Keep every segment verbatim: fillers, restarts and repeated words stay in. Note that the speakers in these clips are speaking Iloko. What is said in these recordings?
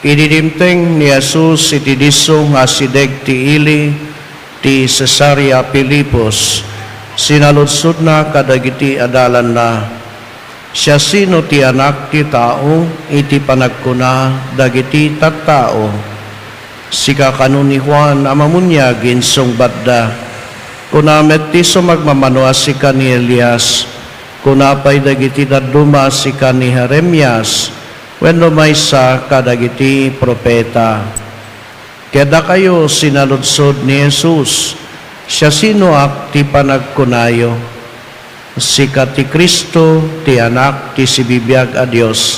Idi dimteng ni Jesus iti disso nga asideg ti ili ti Cesarea Filipos, sinaludsodna kadagiti adalanna, "Siasino ti Anak ti Tao iti panagkuna dagiti tattao? Sika kano ni Juan a Mamuniag?" Insungbatda, "Kuna met ti sumagmamano a sika ni Elias. Kuna pay dagiti dadduma a sika ni Jeremias wenno maysa kadagiti profeta." Kadakayo sinaludsod ni Jesus, "Siasinoak ti panagkunayo? Sika ti Cristo, ti Anak ti sibibiag a Dios."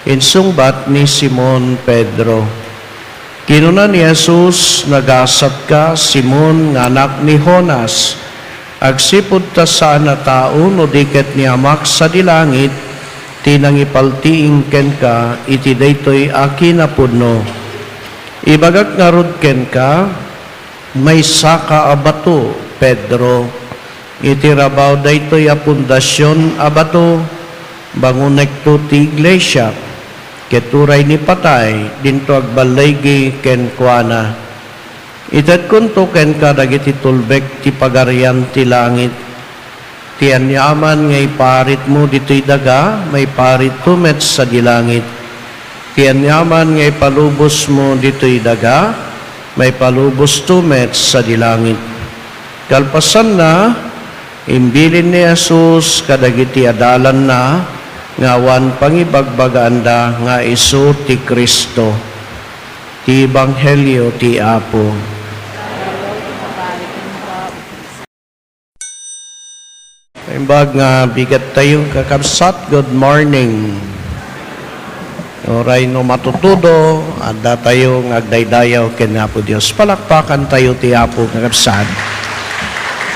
Insungbat ni Simon Pedro. Kinuna ni Jesus, "Nagasatka, Simon nga anak ni Jonas. Agsipud ta saan a tao no di ket ni Amak sadi langit ti nangipaltiing kenka iti daytoy a kinapudno. Ibagak ngarud kenka, maysaka a bato, Pedro. Iti rabaw daytoy a pundasion a bato, bangonekto ti iglesia, ket uray ni patay, dinto agballigi kenkuana. Itedkonto kenka dagiti tulbek ti pagarian ti langit. Ti aniaman nga iparitmo ditoy daga, maiparitto met sadi langit. Ti aniaman nga ipalubosmo ditoy daga, maipalubosto met sadi langit." Kalpasanna, imbilin ni Jesus kadagiti adalanna nga awan pangibagbagaanda nga isu ti Cristo. Ti Ebanghelio ti Apo. Imbag nga bigat tayo, kakabsat, good morning. Uray no matutudo, adda tayo nga agdaydayaw ken Apo Dios. Palakpakan tayo ti Apo, kakabsat.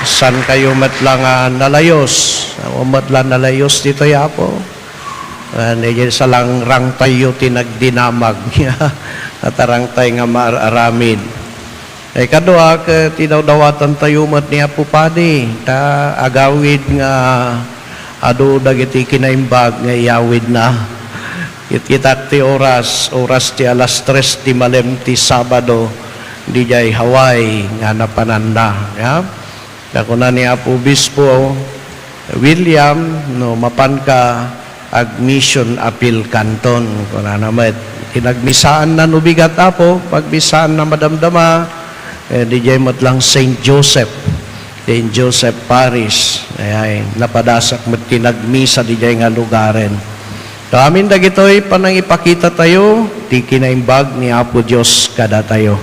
Saan kayo met la nga nalayos? Awan met la nalayos ditoy, Apo? Ah, ni salangrang tayo ti nagdinamag. Atarang tayo nga maaramid. Ay, kadua, ket idawdawatan tayo met ni Apo Padi, ta agawid nga adu dagiti kinaimbag nga iyawidna. Kitkitak ti oras, oras ti alas tres ti malem ti Sabado, didiay Hawaii nga napananna. Ya? Ta kuna ni Apo Obispo William, no mapanka, ag-mission appeal kanton, kunana met. Kinagmisaanna no bigat, Apo, pagmisaanna madamdama, eh, didiay met lang Saint Joseph, Saint Joseph Parish. Ay, ay, napadasak met ti nagmisa didiay nga lugaren. Ta amin dagitoy panangipakita tayo ti kinaimbag ni Apo Dios kadatayo.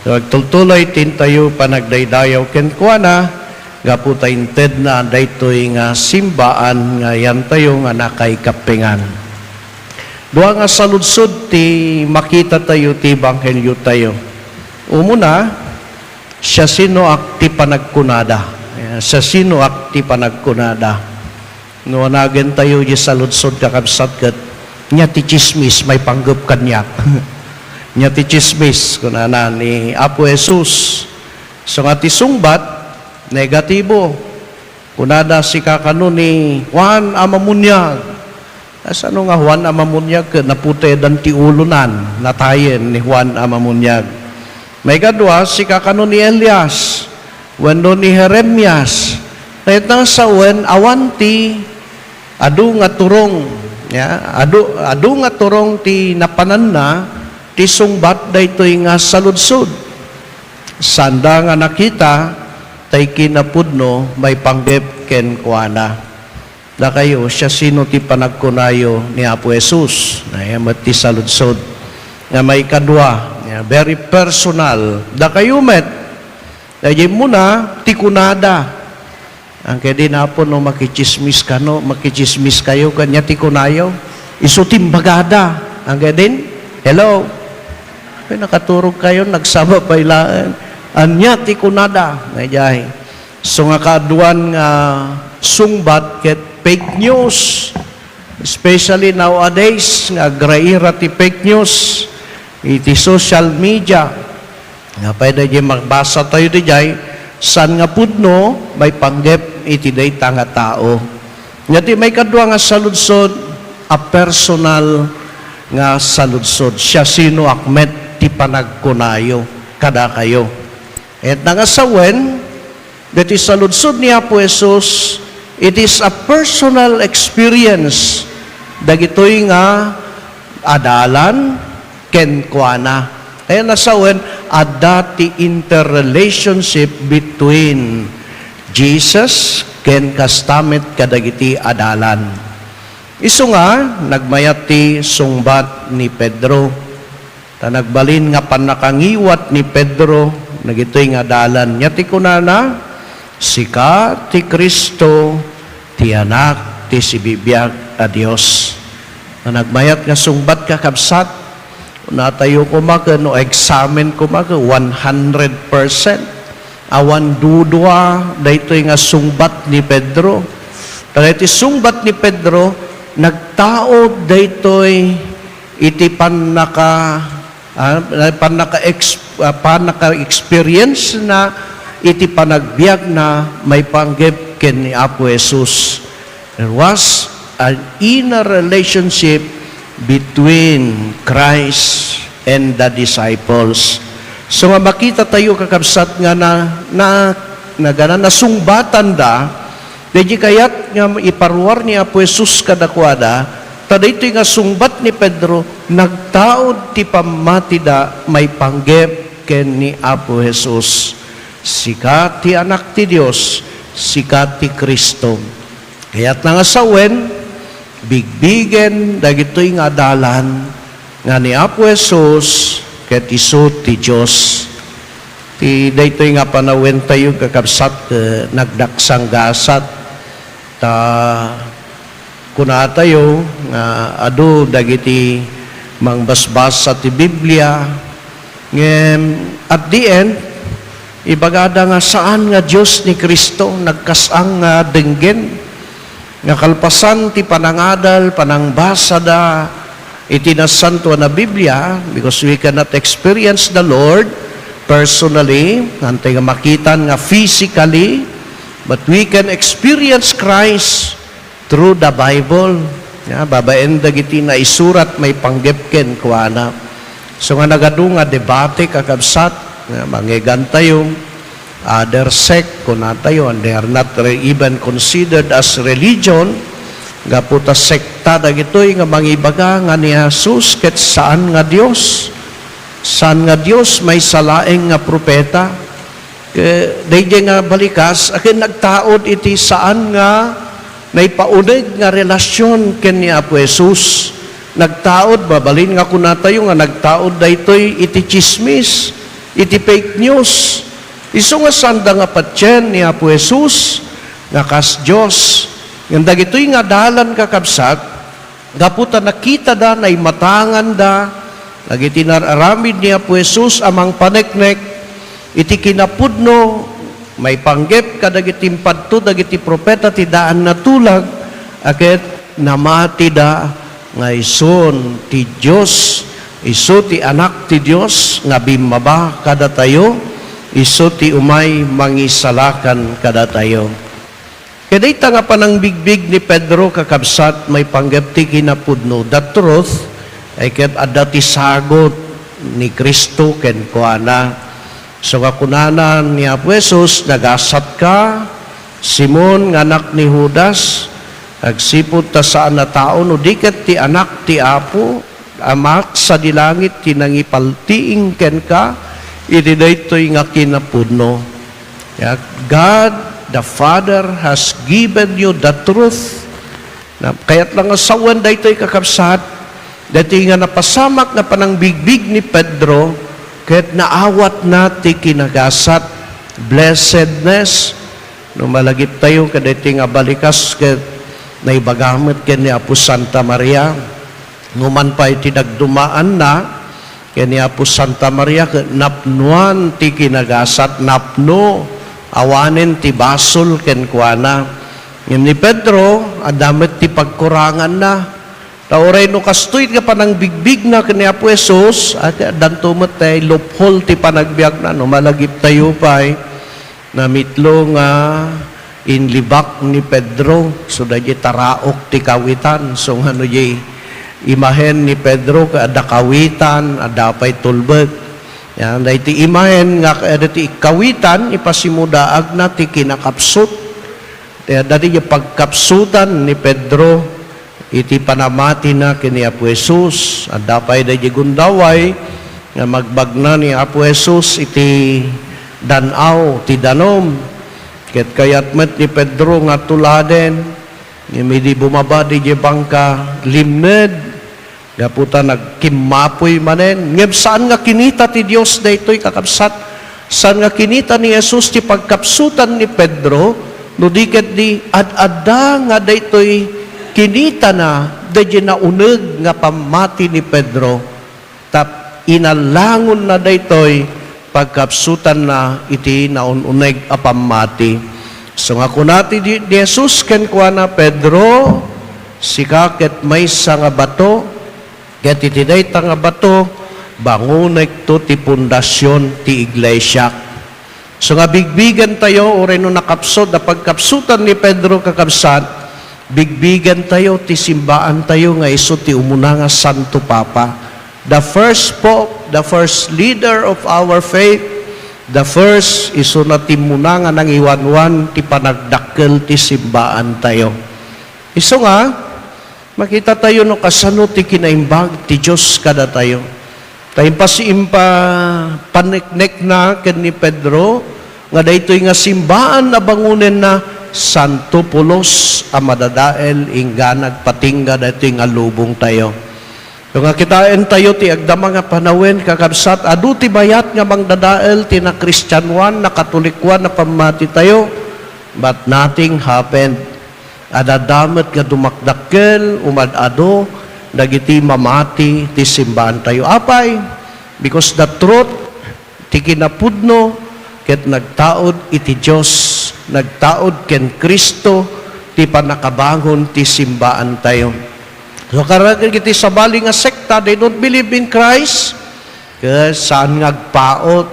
So, agtultuloy tintayo panagdaydayaw kenkuana, gapu ta intedna daytoy nga simbaan nga yantayo nga nakaikappengan. Dua nga saludsod ti makita tayo ti ebanghelio tayo. Umuna, siasinoak ti panagkunada? Siasinoak ti panagkunada? No anagen tayo di saludsod, kakabsat, ket nia ti tsismis maipanggep kaniak. Nia ti tsismis, kunana ni Apo Jesus. So nga ti sungbat, negatibo. Kunada, "Sika kano ni Juan a Mamuniag?" Kasano nga Juan a Mamuniag ket naputedan ti ulonan, natayen ni Juan a Mamuniag? Maikadua, "Sika kano ni Elias wenno ni Jeremias?" Ket nang sawen, awan ti adu nga turong, ya, adu, adu nga turong ti napananna ti sungbat daytoy nga saludsod. Saanda nga nakita, tay kinapudno maipanggep kenkuana. Dakayo, siasino ti panagkunayo ni Apo Jesus? Ania met ti saludsod nga maikadua, ya, very personal. Dakayo met, daydi muna ti kunada. Ang kaya din, Apo, no makitsismis kano, makitsismis kayo, kanya ti kunayo, isu ti imbagada. Ang kaya din, hello? Ay, nakaturog kayo, nagsaba pay laeng. Ania ti kunada? Nga ijay. So nga kaaduan nga sungbat ket fake news. Especially nowadays, nga agraira ti fake news iti social media. Nga pay daydi magbasa tayo dijay, saan nga pudno maipanggep iti dayta nga tao. Nga ti maikadua nga saludsod, a personal nga saludsod. Siasinoak met ti panagkunayo kadakayo? Ket nga sawen, dagiti saludsod ni Apo Jesus, it is a personal experience dagitoy nga adalan kenkuana. Kaya nasawen, adda ti interrelationship between Jesus ken kasta met kadagiti adalan. Isu nga, nagmayat ti sungbat ni Pedro. Ta nagbalin nga pannakangiwat ni Pedro dagitoy nga adalan. Nia ti kunana, "Sika ti Cristo, ti Anak ti sibibiag a Dios." Nga nagmayat nga sungbat, kakabsat, kunatayo koma ken no examine koma ken one hundred percent. Awan dudua daytoy nga sungbat ni Pedro. Dagiti sungbat ni Pedro, nagtaud daytoy iti pannaka-, ah, pannaka-ex-, ah, pannaka-experience na iti panagbiag na maipanggep ken ni Apo Jesus. There was an inner relationship between Christ and the disciples. So nga makita tayo, kakabsat, nga na, na, nagana, nasungbatanda, daydi kayat nga iparuar ni Apo Jesus kadakuada, ta daytoy nga sungbat ni Pedro, nagtaud ti pammatida maipanggep ken ni Apo Jesus. Sika ti Anak ti Dios, sika ti Cristo. Kayatna nga sawen, bigbigen dagitoy nga adalan nga ni Apo Jesus ket isu ti Dios. Ti daytoy nga panawentayo, kakabsat, ket nagdaksanggasat. Ta kunatayo nga adu dagiti mangbasbasa ti Biblia, ngem at the end, ibagada nga saan nga Dios ni Cristo, nagkas-ang nga denggen, nga kalpasan ti panangadal, panangbasada iti Nasantoan a Biblia, because we cannot experience the Lord personally, antay nga makitan nga physically, but we can experience Christ through the Bible. Ya, babaen dagiti naisurat maipanggep kenkuana. So nga nagadu nga debate, kakabsat, ya, mangegantayo, other sect, kunatayo, and they are not re-, even considered as religion, gapu ta sekta dagitoy nga mangibaga nga ni Jesus ket saan nga Dios. Saan nga Dios, maysa laeng nga propeta. Ke-, daydiay nga balikas, a ken nagtaud iti saan nga naipauneg nga relasyon ken ni Apo Jesus. Nagtaud, mabalin nga kunatayo nga nagtaud daytoy iti tsismis, iti fake news. Isu nga saanda nga patien ni Apo Jesus nga kas Dios. Ngem dagitoy nga adalan, kakabsat, gapu ta nakitada, naimatanganda dagiti nar-aramid ni Apo Jesus a mangpaneknek iti kinapudno, maipanggep kadagiti impadto dagiti profeta ti daan a tulag, a ket namatida nga isun ti Dios, isu ti Anak ti Dios nga bimmaba kadatayo, isu ti umay mangisalakan kadatayo. Ket dayta nga panangbigbig ni Pedro, kakabsat, maipanggep ti kinapudno, the truth, ay ket adda ti sagut ni Cristo kenkuana. So nga kunana ni Apo Jesus, "Nagasatka, Simon nga anak ni Judas, agsipud ta saan a tao no di ket ti Anak ti Apo, Amak sadi langit ti nangipaltiing kenka iti daytoy nga kinapudno." Ya, God the Father has given you the truth. Na, kayat lang nga sawen daytoy, kakabsat, daytoy nga napasamak nga panangbigbig ni Pedro, ket naawatna ti kinagasat, blessedness. No malagiptayo kadaytoy nga balikas ket naibaga met ken ni Apo Santa Maria, numan pay ti nagdumaanna ken ni Apo Santa Maria ket napnoan ti kinagasat, napno, awanen ti basol kenkuana. Ngem ni Pedro, adda met ti pagkuranganna. Ta uray no kastoy nga panangbigbigna ken ni Apo Jesus, addanto met ti loophole ti panagbiagna. No malagiptayo pay, namitlo nga inlibak ni Pedro. So, daydi taraok ti kawitan. So, nga no di, imahen ni Pedro, adda kawitan, adda pay tulbek. Yan, daytoy imahen nga, daytoy kawitan, ipasimudaagna ti kinakapsut. Ti adda ti pagkapsutan ni Pedro iti panamatina ken ni Apo Jesus. Adda pay daydi gundaway nga magbagna ni Apo Jesus iti dan-aw ti danum. Ket kayat met ni Pedro nga tuladen, ngem idi bumaba didiay bangka, limned, gapu ta nagkimmapoy manen. Ngem saan nga kinita ti Dios daytoy, kakabsat. Saan nga kinita ni Jesus ti pagkapsutan ni Pedro, no di ket di ad-adda nga daytoy kinitana daydi nauneg nga pammati ni Pedro. Tap inallangonna daytoy pagkapsutanna iti naun-uneg a pammati. So nga kuna ti di-, ni Jesus kenkuana, "Pedro, sika ket maysa nga bato, ket iti dayta nga bato, bangonekto ti pundasion ti iglesiak." So nga bigbigentayo, uray no nakapsut a pagkapsutan ni Pedro, kakabsat, bigbigentayo ti simbaantayo nga isu ti umuna nga Santo Papa. The first Pope, the first leader of our faith, the first, isuna ti umuna nga nangiwanwan ti panagdakkel ti simbaantayo. Isu nga, makitatayo no kasano ti kinaimbag ti Dios kadatayo. Ta impas-, impa-, paneknekna ken ni Pedro nga daytoy nga simbaan a bangonenna, santo pulos a madadael, inggana agpatingga daytoy nga lubongtayo. No nga kitaentayo ti agdama nga panawen, kakabsat, adu ti mayat nga mangdadael ti nakristianoan, nakatolikoan a pammatitayo, but nothing happened. Adda met nga dumakdakkel, umad-adu dagiti mamati ti simbaantayo. Apay? Because the truth, ti kinapudno, ket nagtaud iti Dios, nagtaud ken Cristo ti pannakabangon ti simbaantayo. So, kararag iti sabali nga sekta, they don't believe in Christ, ket saan nga agpaut.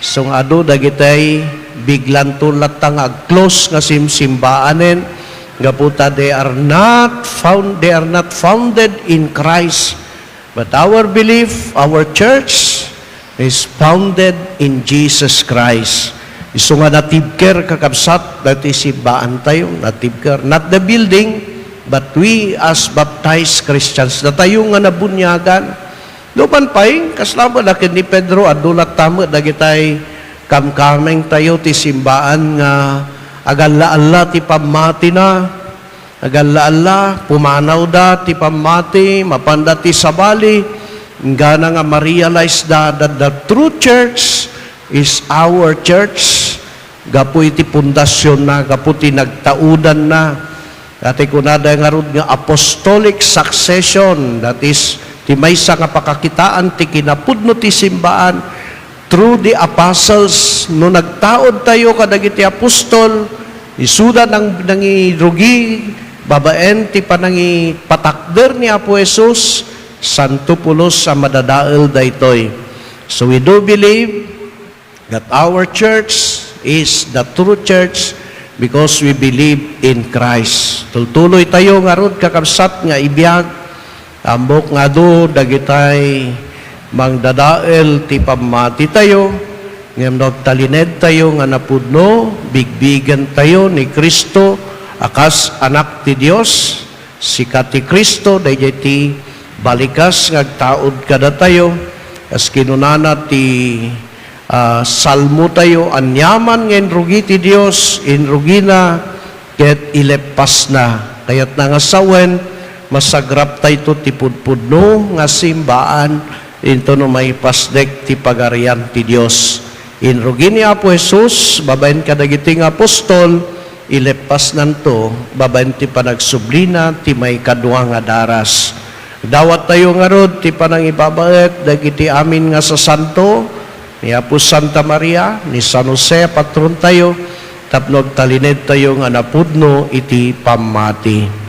So, nga adu dagitay biglanto latta nga ag-close nga simsimbaanen, gapu ta they are not found, they are not founded in Christ. But our belief, our church is founded in Jesus Christ. Isu nga natibker, kakabsat, dati simbaantayo, natibker. Not the building, but we as baptized Christians, datayo nga nabuniagan. Numan pay, kasla met a ken ni Pedro, adu latta met dagitay kamkamengtayo ti simbaan nga agalla-alla ti pammatina. Agalla-alla, pumanawda ti pammati, mapanda ti sabali, inggana nga ma-realize da that the true church is our church, gapu iti pundasionna, gapu ti nagtaudanna. Dati kunada ngarud nga apostolic succession, that is, ti maysa nga pakakitaan ti kinapudno ti simbaan, through the apostles, no nagtaudtayo kadagiti apostol, isuda nang-, nangirugi babaen ti panangipatakder ni Apo Jesus, santo pulos a madadael daytoy. So we do believe that our church is the true church because we believe in Christ. Tultuloy tayo ngarud, kakabsat, nga ibiag. Ammok nga adu dagitay mangdadael ti pammatitayo, ngem no agtalinedtayo nga napudno, bigbigentayo ni Cristo a kas Anak ti Dios. Sika ti Cristo, daydiay ti balikas nga agtaud kadatayo. Kas kinunana ti, ah, salmotayo, aniaman nga inrugi ti Dios, inrugina, ket ileppasna. Kayatna nga sawen, masagraptayto ti pudpudno nga simbaan, intono maipasdek ti Pagarian ti Dios. Inrugi ni Apo Jesus babaen kadagiti nga apostol, ileppasnanto babaen ti panagsublina ti maikadua nga daras. Dawattayo ngarud ti panangibabaet dagiti amin nga sasanto, ni Apo Santa Maria, ni San Jose a patrontayo, tapno agtalinedtayo nga napudno iti pammati.